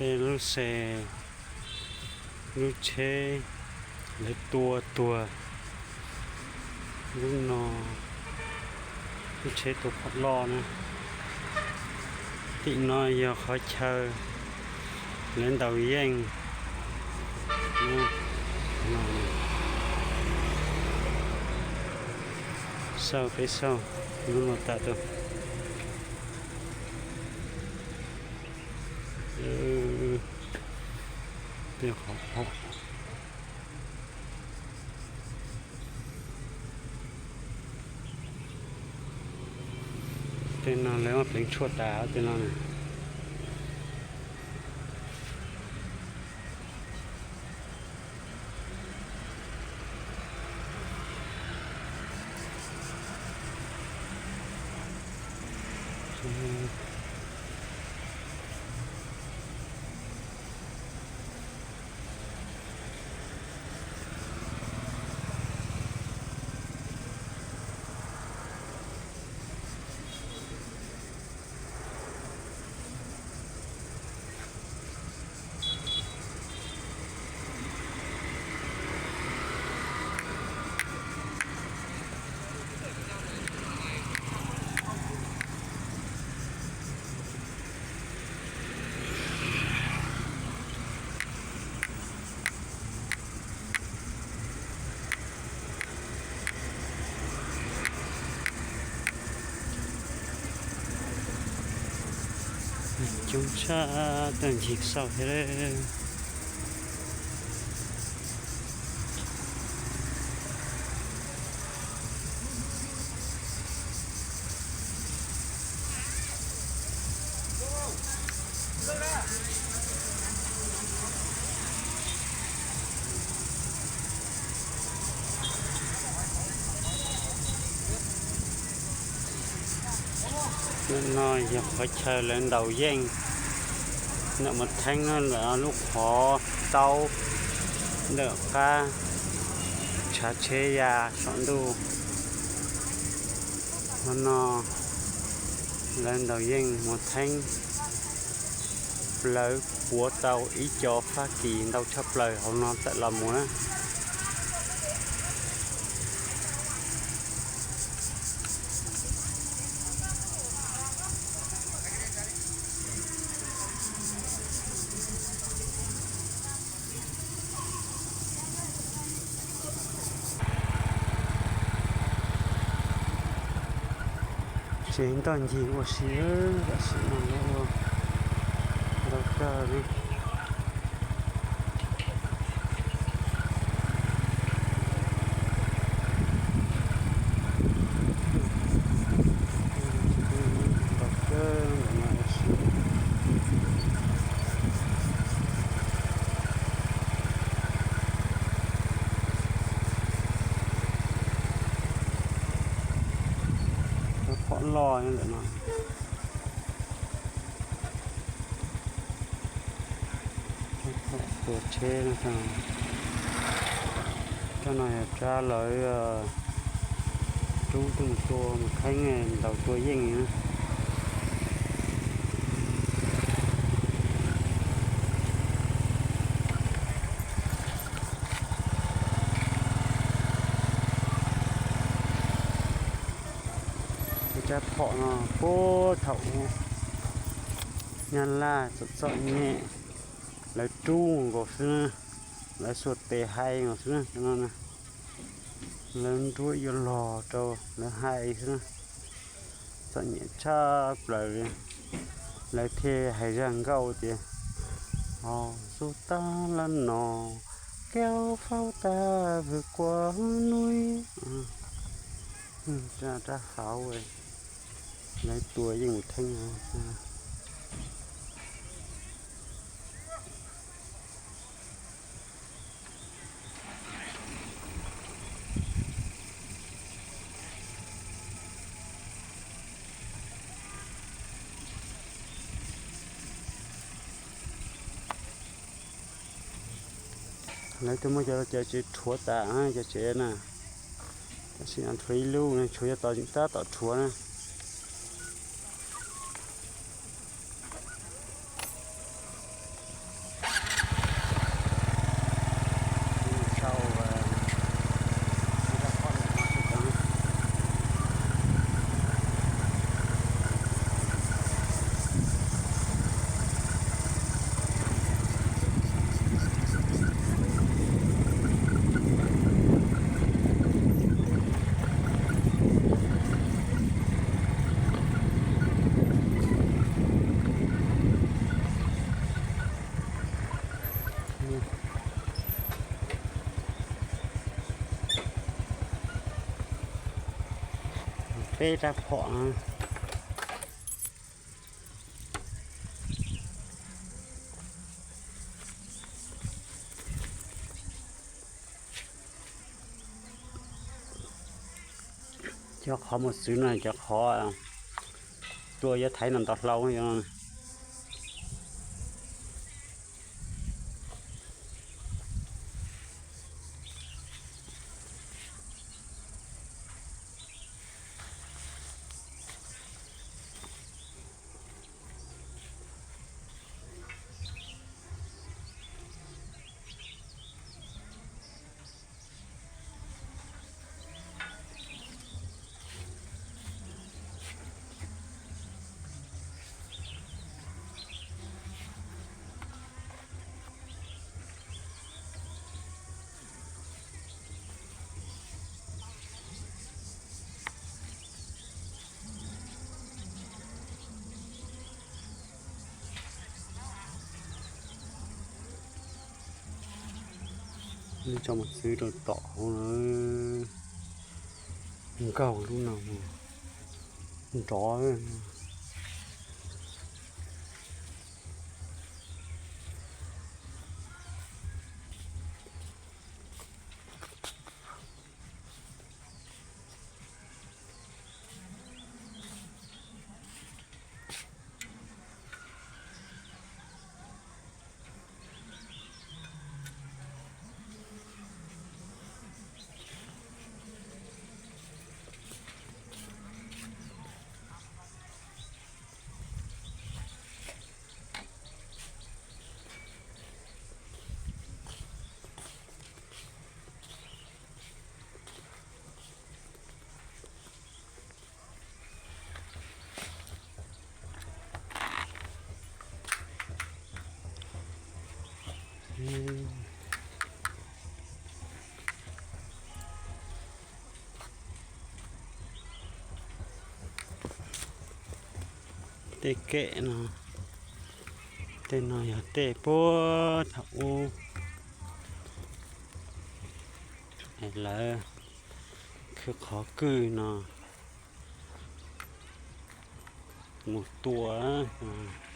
Lub xe, lub tsheb lawv tua tuag. Lub no, lub tsheb tua phom loj na. Tim no yog qhov chaw lawv ntaus yeej. Xauj peb xauj lub no tas tu. Tej no lawv muab pleev tshuaj tas tej no. Coob tshaj, tag ncig xauj thiab. Lub no yog qhov chaw lawv ntaus yeej ntawm Mus Theeb na, ntawm lub qhov taub ntawm qab tshav tsheb ya saum ntuj. Hauv no lawv ntaus yeej Mus Theeb plawv puav tau ib co Fab Kis ntau tshaj plaws hauv no tawm los mus na. Tsev ntoj ncig ua si, tam sim no lawv ua ntau kawg li. Lub phom loj ntawm no. Tua tsheb no, rab no yog rab lawv rub tuaj mus tua Mus Theeb ntaus tua yeej na. Rab phom no puag thaum Nyab Laj txom txom nyem lawv rub nkaus xwb na, lawv xuas tes hais nkaus xwb na, no lawv nruab yuav log rau lawv hais xwb na. Txom nyem tshaj plaws li, lawv thiaj hais zaj nkauj tias, ho xub tab lab no, keo faub tas vwm kua nuj. Rab hauv lawv tua yeej Mus Theeb. Lawv twb muab cov, cov tsev rhuav tas, cov tsev na, tam sim no rhuav ib lub, tshuav cov tod tab tom rhuav na. Peb rab phom. Cov qhov mus txwv no cov qhov tua yuav thaiv no ntau hlau. Tso mus txwv rau tom hauv na. Nkaug lub no nrov. Tej kem no, tej no yog tej puag thaum ub lawv khwv qhov kwj no mus tua no.